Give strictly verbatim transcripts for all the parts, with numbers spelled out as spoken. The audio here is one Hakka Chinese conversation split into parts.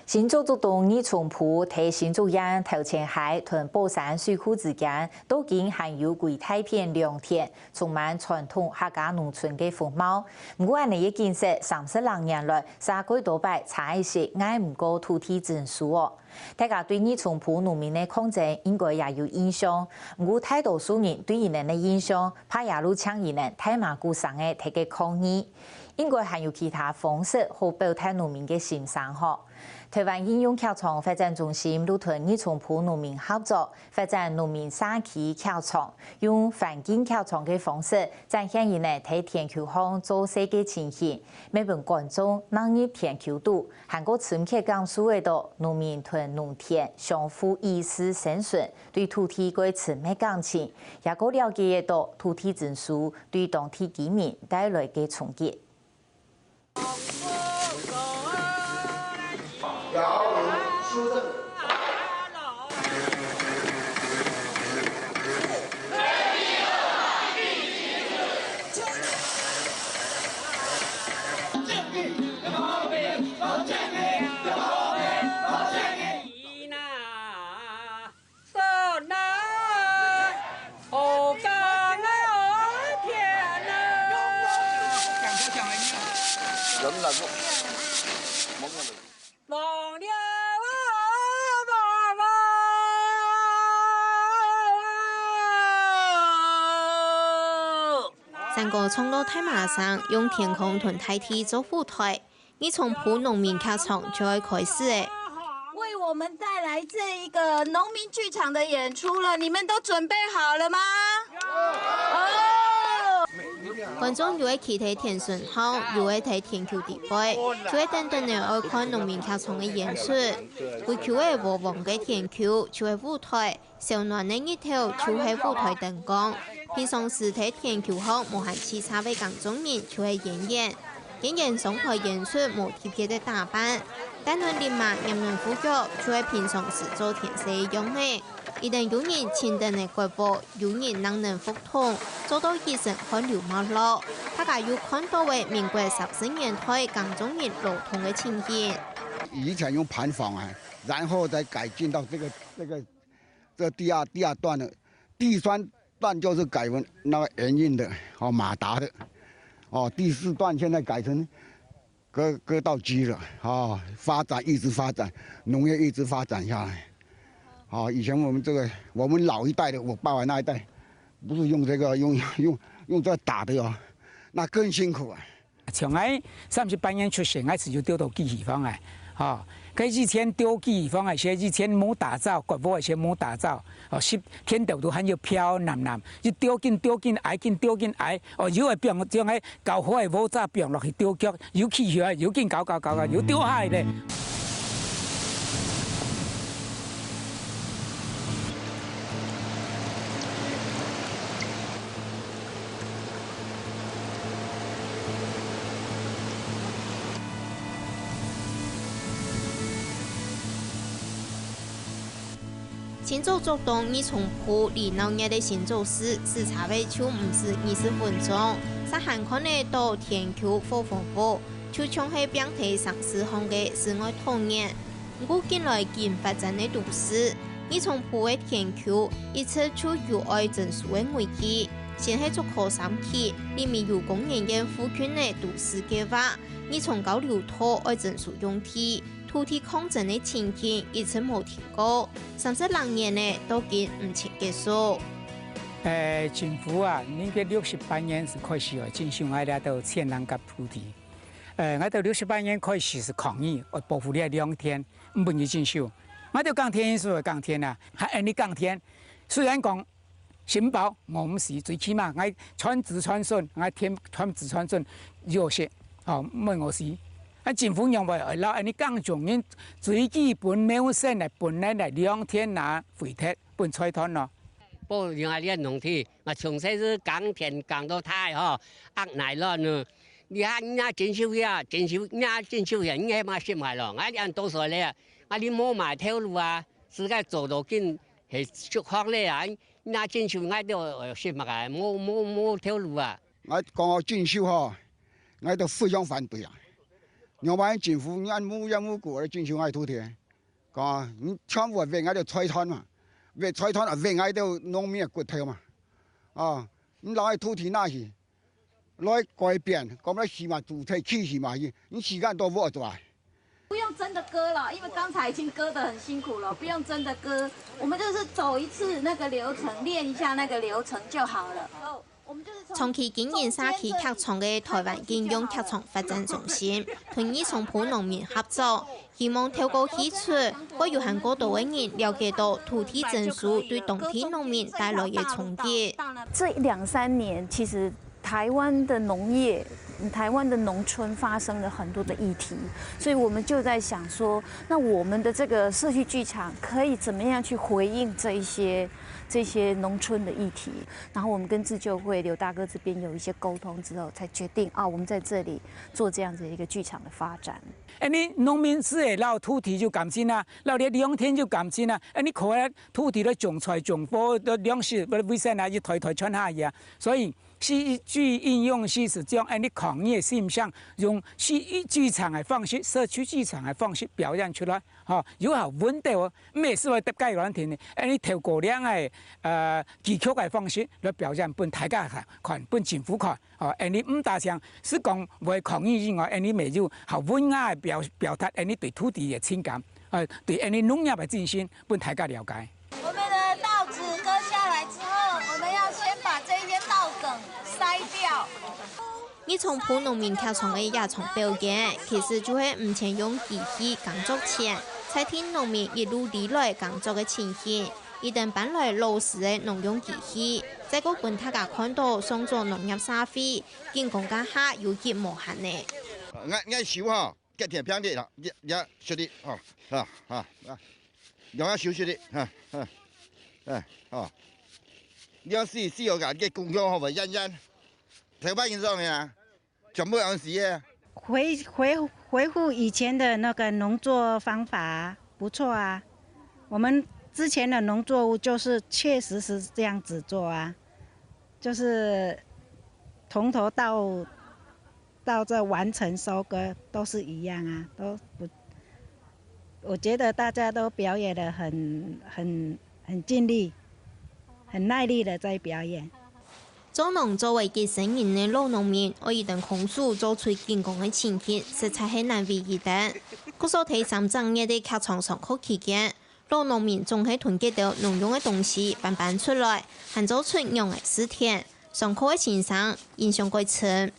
新竹竹東二重埔在新竹縣頭前溪同寶山水庫之間，到今還有幾大片良田，充滿傳統客家農村个風貌。毋過恁仔个景色，三十零年來，嗄幾多擺差一息，挨毋過土地徵收哦。大家對二重埔農民个抗爭應該也有印象，毋過大多數人對佢等个印象，怕也就淨佢等大嫲牯聲仔在該抗議。 應該還有其他方式好表達農民个心聲吼。台灣應用劇場發展中心就同二重埔農民合作，發展農民社區劇場，用環境劇場个方式，展現佢等在田坵項做事个情形，乜分觀眾行入田坵肚，還過深刻感受得到農民同農田相互依恃生存，對土地个親密感情，也過了解得到土地徵收對當地居民帶來个衝擊。 山歌唱到大嫲聲，用天空同大地做舞台， 二重埔農民劇場就愛開始了。為我們帶來這一個農民劇場的演出了，你們都準備好了嗎？哦。觀眾有个企在田脣項，有个在田坵底背，就係等等仔愛看農民劇場个演出。歸坵仔黃黃个田坵就係舞台， 燒暖个日頭就係舞台燈光，平常時在田坵項無閒洎杈个耕種人就係演員。演員上台演出無特別个打扮，戴等笠嫲、黏等褲腳，就係平常時做田事个樣仔。一等有人撐等个割禾，有人挵等福桶，做到一身汗流脈落。大家有看到个民國三十年代耕種人勞動个情形。以前用盤房啊，然後再改進到這個這個 這第二第二段了，第三段就是改為那個圓形的，哦，馬達的，哦，第四段現在改成割割稻機了，哦，發展一直發展，農業一直發展下來，哦，以前我們這個我們老一代的，我爸爸那一代，不是用這個用用用這打的哦，那更辛苦啊。 像𠊎三十八年出生，𠊎就有丟到機器房啊，吼，該以前丟機器房个時，以前無打灶，割禾个時無打灶，哦，十天頭都還有飄藍藍，一丟緊丟緊，挨緊丟緊挨，哦，有个放將該搞好个禾渣放落去丟腳，有起起來，有緊搞搞搞搞，有丟下來咧。 新竹竹東二重埔離鬧熱个新竹市駛車仔就毋使二十分鐘，煞還看得到田坵、火紅屋，就像係平地城市項个世外桃源。 毋過近來緊發展个都市，二重埔个田坵一直就有愛徵收个危機，先係竹科三期，裡面有工研院附近个都市計畫，二重交流道愛徵收用地，土地抗爭个情形一直無停過，三十零年了，到今毋曾結束。誒，政府啊，民國六十八年就開始愛徵收𠊎這兜千零甲土地。 呃，𠊎兜六十八年開始就抗議，愛保護這良田，毋分佢徵收。𠊎兜耕田意思愛耕田啊，還恁樣耕田。雖然講承包，我毋死，最起碼𠊎傳子傳孫，𠊎田傳子傳孫有食，哦，毋會餓死。啊，政府認為愛摎恁樣耕種人最基本謀生个本來个良田拿回忒分財團咯。保留𠊎這農地，𠊎從細就耕田耕到大吼，壓泥卵咯。 你看，人家徵收呀，徵收，人家徵收呀，你還嘛食買咯？𠊎恁多歲了，𠊎你無買頭路啊，自家做到緊，係食好了啊，人家徵收，𠊎都食麼个？無無無頭路啊！𠊎講到徵收吼，𠊎都非常反對啊！仰般政府恁無緣無故來徵收𠊎土地？講啊，你全部還𠊎兜財產嘛，還財產啊，還𠊎兜農民个骨頭嘛。啊，你摎𠊎土地拿去，來改變，講來起碼主體起起嘛，你時間到無做啊？不用真的割了，因為剛才已經割得很辛苦了，不用真的割，我們就是走一次那個流程，練一下那個流程就好了。 長期經營社區劇場个臺灣景仰劇場發展中心，同義昌埔農民合作，希望透過戲齣，會有還過多个人了解到土地徵收對當地農民帶來个衝擊。這兩三年，其實台灣的農業、台灣的農村發生了很多的議題，所以我們就在想說，那我們的這個社區劇場可以怎麼樣去回應這一些、這些農村的議題？然後我們跟自救會劉大哥這邊有一些溝通之後，才決定啊，我們在這裡做這樣子一個劇場的發展。恁呢農民自家摎土地有感情啊，摎這良田有感情啊，恁呢靠這土地來種菜、種貨、糧食、維生啊，一代代傳下去啊。所以戲劇應用係將恁呢抗議个心聲，用戲劇場个方式、社區劇場个方式表現出來，吼，有效穩定哦。毋係係會得該亂停个，恁呢透過兩个呃戲曲个方式來表現分大家看，看分政府看。 哦，恁呢毋單淨係講會抗議以外，恁呢乜有較文雅个表表達恁呢對土地个情感，呃，對恁呢農業个精神，分大家了解。我們的稻子割下來之後，我們要先把這一些稻梗篩掉。義昌埔農民劇場个夜場表演，其實就係毋曾用機器耕作前，在地農民一路以來耕作个情形。 一等搬來老式个農用機器，再過分大家看到上早農業社會，緊講該下有急無閒呢。𠊎𠊎手吼，隔天平日啦，也也出力吼，哈哈，用啊手出力，哈哈，哎吼，你要是是有个个工作吼，会厌厌，头发紧张呀。 全部用死个。回回回复以前的那个农作方法不错啊，我们之前的农作物就是确实是这样子做啊，就是从头到到这完成收割都是一样啊，都不，我觉得大家都表演的很很很尽力，很耐力的在表演。 做農做會幾十年个老農民，愛一等空手做出緊工个情形，實在係難為佢等。故所在三隻月个劇場上課期間，老農民總係同幾兜農用个東西搬搬出來，還做出仰个事情，上課个先生印象蓋深。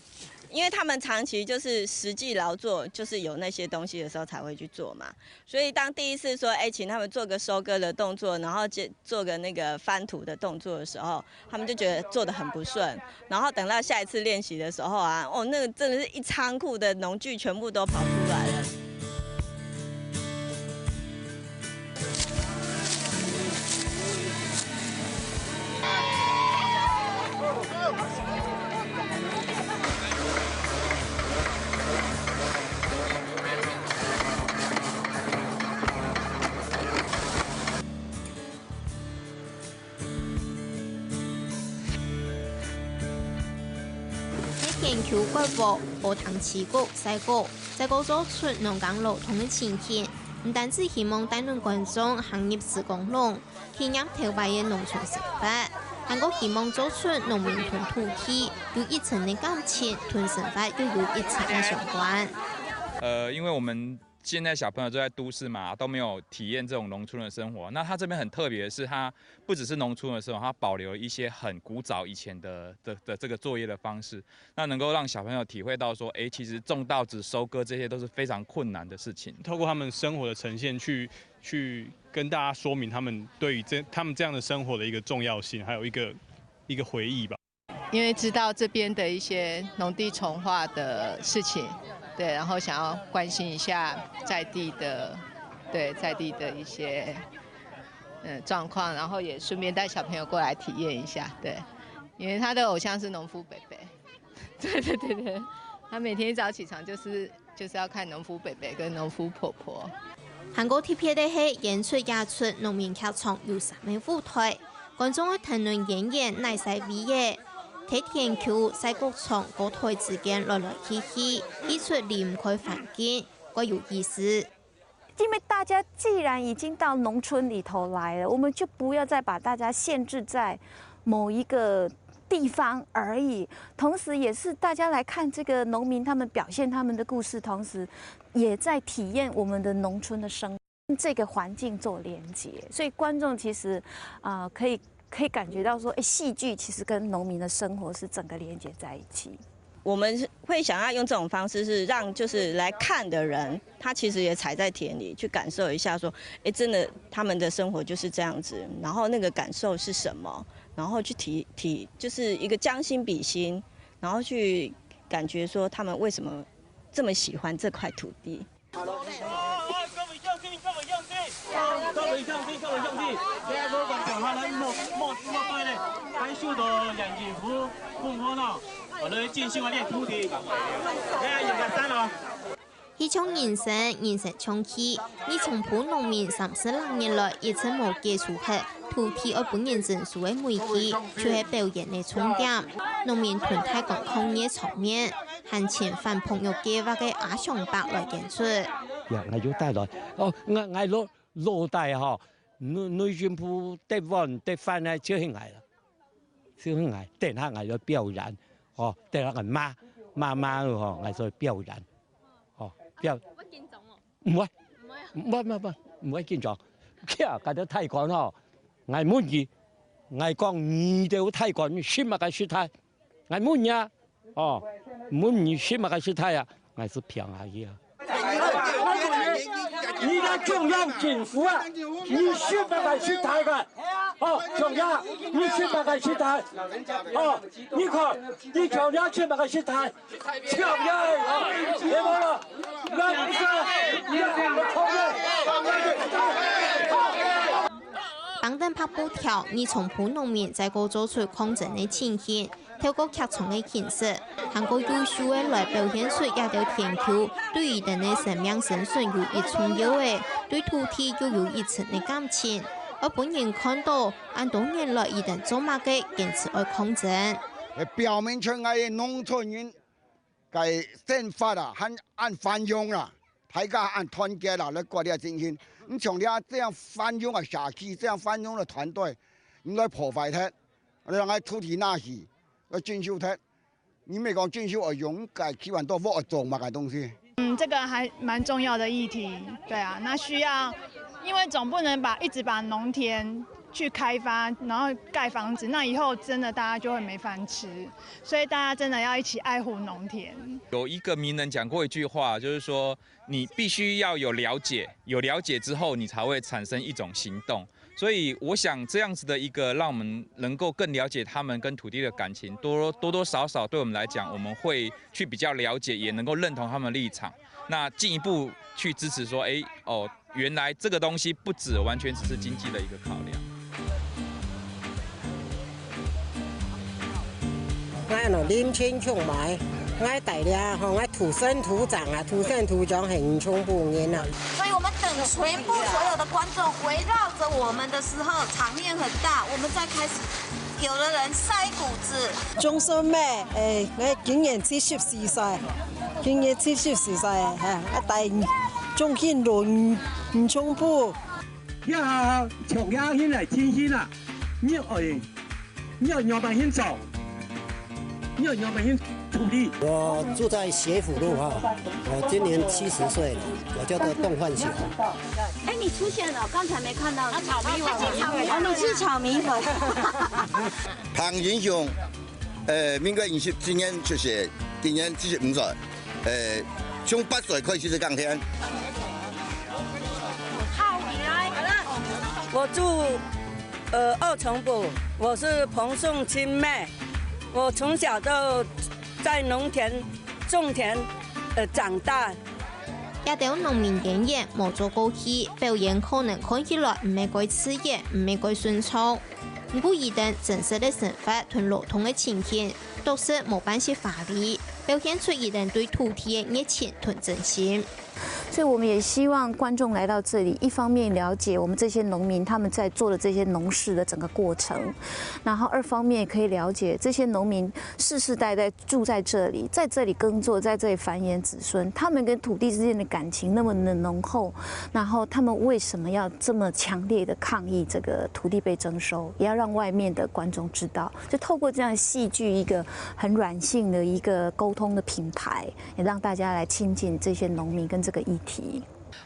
因為他們長期就是實際勞作，就是有那些東西的時候才會去做嘛。所以當第一次說，哎，請他們做個收割的動作，然後接做個那個翻土的動作的時候，他們就覺得做得很不順。然後等到下一次練習的時候啊，哦，那個真的是一倉庫的農具全部都跑出來了。 研究割禾、禾埕起穀、曬穀，再過做出農耕勞動个情形，毋單止希望帶領觀眾行入時光籠，體驗頭擺个農村生活，還過希望做出農民同土地有一層个感情，同生活又有一層个相關。呃，因為我們現在小朋友都在都市嘛，都沒有體驗這種農村的生活。那他這邊很特別的是，他不只是農村的生活，他保留了一些很古早以前的的的這個作業的方式，那能夠讓小朋友體會到說，誒，其實種稻子、收割這些都是非常困難的事情。透過他們生活的呈現去去跟大家說明他們對於這他們這樣的生活的一個重要性，還有一個一個回憶吧。因為知道這邊的一些農地重劃的事情，對，然後想要關心一下在地的，對，在地的一些呃狀況，然後也順便帶小朋友過來體驗一下，對，因為他的偶像是農夫伯伯，對對對對，他每天一早起床就是就是要看農夫伯伯跟農夫婆婆。還過特別个係，演出也出農民劇場有三个舞台，觀眾會談論演員哪儕位个，在田坵、曬穀場、高臺之間來來去去，一出離毋開環境，蓋有意思。因為大家既然已經到農村裡頭來了，我們就不要再把大家限制在某一個地方而已。同時，也是大家來看這個農民他們表現他們的故事，同時也在體驗我們的農村的生活，這個環境做連結。所以觀眾其實，啊，可以，可以感覺到說，欸，戲劇其實跟農民的生活是整個連結在一起。我們會想要用這種方式，是讓就是來看的人，他其實也踩在田裡去感受一下，說，欸，真的他們的生活就是這樣子，然後那個感受是什麼，然後去體體就是一個將心比心，然後去感覺說他們為什麼這麼喜歡這塊土地。 各位鄉親，各位鄉親，各位鄉親，各位鄉親，大家好，咱莫莫莫莫對咧，感受到眼睛紅紅紅哦，我來進修啊，練土地，來，用个山哦。戲唱人生，人生唱戲，二重埔農民三十零年來一直無解除忒土地愛分人徵收个危機，就係表演个重點。農民同大官抗議个場面， 還親反膨肉計畫个阿祥伯來演出。呀，𠊎就帶來，哦，𠊎𠊎老老弟吼，內內政部得碗得飯呢，就係𠊎啦，就係𠊎，等下𠊎來表演，哦，等下𠊎罵罵罵吼，𠊎就表演，哦，表。會緊張哦？毋會，毋會啊。毋會毋會毋會，毋會緊張。呀，該兜大官吼，𠊎問佢，𠊎講你兜大官，你識麼个識大？ 𠊎問你啊，哦，問你識麼个識大啊？𠊎就平下去啊。你个中央政府啊，你識麼个識大个？哦，中央，你識麼个識大？哦，你看，你中央識麼个識大？中央，哦，別忘了，𠊎毋識，你要講我討厭。 挷等白布條，二重埔農民再過做出抗爭个情形，透過劇場个形式，還過優秀个來表現出這兜田坵對佢等个生命生存有幾重要个，對土地又有幾深个感情。愛分人看到，恁多年來佢等做麼个堅持愛抗爭。表明出𠊎个農村人 个生活啊，還恁繁榮啦，大家恁團結啦，來過這情形。你像這這樣繁榮个社區，這樣繁榮个團隊，你來破壞忒，你讓𠊎土地拿去，來徵收忒。你莫講徵收，愛用該幾萬多屋愛做麼个東西？嗯，這個還蠻重要的議題，對啊，那需要，因為總不能把，一直把農田去開發，然後蓋房子，那以後真的大家就會沒飯吃。 所以大家真的要一起愛護農田。有一個名人講過一句話，就是說，你必須要有了解，有了解之後，你才會產生一種行動。所以我想，這樣子的一個讓我們能夠更了解他們跟土地的感情，多多多少少對我們來講，我們會去比較了解，也能夠認同他們的立場。那進一步去支持說，欸，哦， 原來這個東西不只完全只是經濟的一個考量。𠊎喏，林清瓊妹，𠊎大家吼，𠊎土生土長啊，土生土長係二重埔人啊。所以我們等全部所有的觀眾圍繞著我們的時候，場面很大，我們再開始 有的人曬穀子。張順妹，欸，𠊎今年七十四歲，今年七十四歲，哈，啊，大張興隆，二重埔。你好，從哪興來？清興啊，你愛，你愛仰般興做？你愛仰般興處理？我住在協福路哈，我今年七十歲了，我叫做鄧煥雄。哎，你出現了，剛才沒看到你。他炒米粉。哦，你是炒米粉。 彭英雄，呃，民國二十七年出世，今年七十五歲，呃，從八歲開始就耕田。我住，呃，二重埔，我是彭宋清妹，我從小就在農田種田，呃，長大。 這兜農民演員無做過戲，表演可能看起來毋係蓋自然，毋係蓋順暢。毋過佢等真實个生活同勞動个情形，確實無半息華麗，表現出佢等對土地个熱情同真心。所以我们也希望观众来到这里，一方面了解我们这些农民他们在做的这些农事的整个过程，然后二方面也可以了解这些农民世世代代住在这里，在这里耕作，在这里繁衍子孙，他们跟土地之间的感情那么的浓厚，然后他们为什么要这么强烈的抗议这个土地被征收，也要让外面的观众知道，就透过这样戏剧一个很软性的一个沟通的平台，也让大家来亲近这些农民跟这个议题。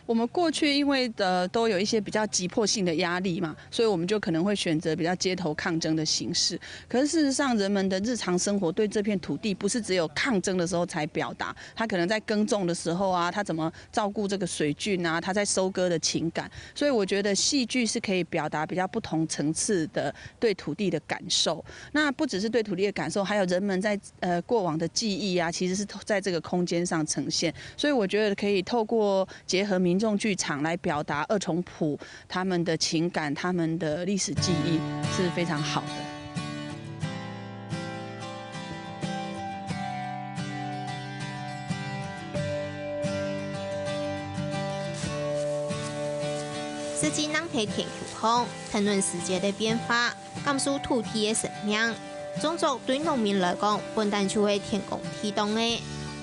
我们过去因为呃都有一些比较急迫性的压力嘛，所以我们就可能会选择比较街头抗争的形式。可是事实上，人们的日常生活对这片土地不是只有抗争的时候才表达，他可能在耕种的时候啊，他怎么照顾这个水圳啊，他在收割的情感。所以我觉得戏剧是可以表达比较不同层次的对土地的感受。那不只是对土地的感受，还有人们在呃过往的记忆啊，其实是在这个空间上呈现。所以我觉得可以透过结合民众剧场来表达二重埔他们的情感、他们的历史记忆是非常好的。实际人在田坵項，談論時節个變化，感受土地个生命。種作對農民來講，本旦就係天公地當个。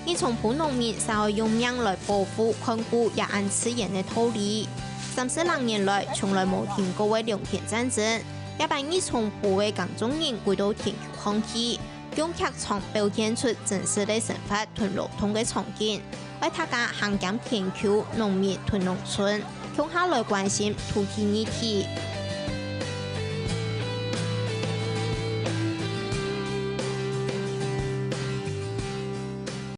二重埔農民煞愛用命來保護、看顧這恁自然个道理。三十零年來，從來無停過个良田戰爭，這班二重埔个耕種人歸到田坵項去，用劇場表現出真實个生活同勞動个場景，愛大家行兼田坵、農民同農村，共下來關心土地議題。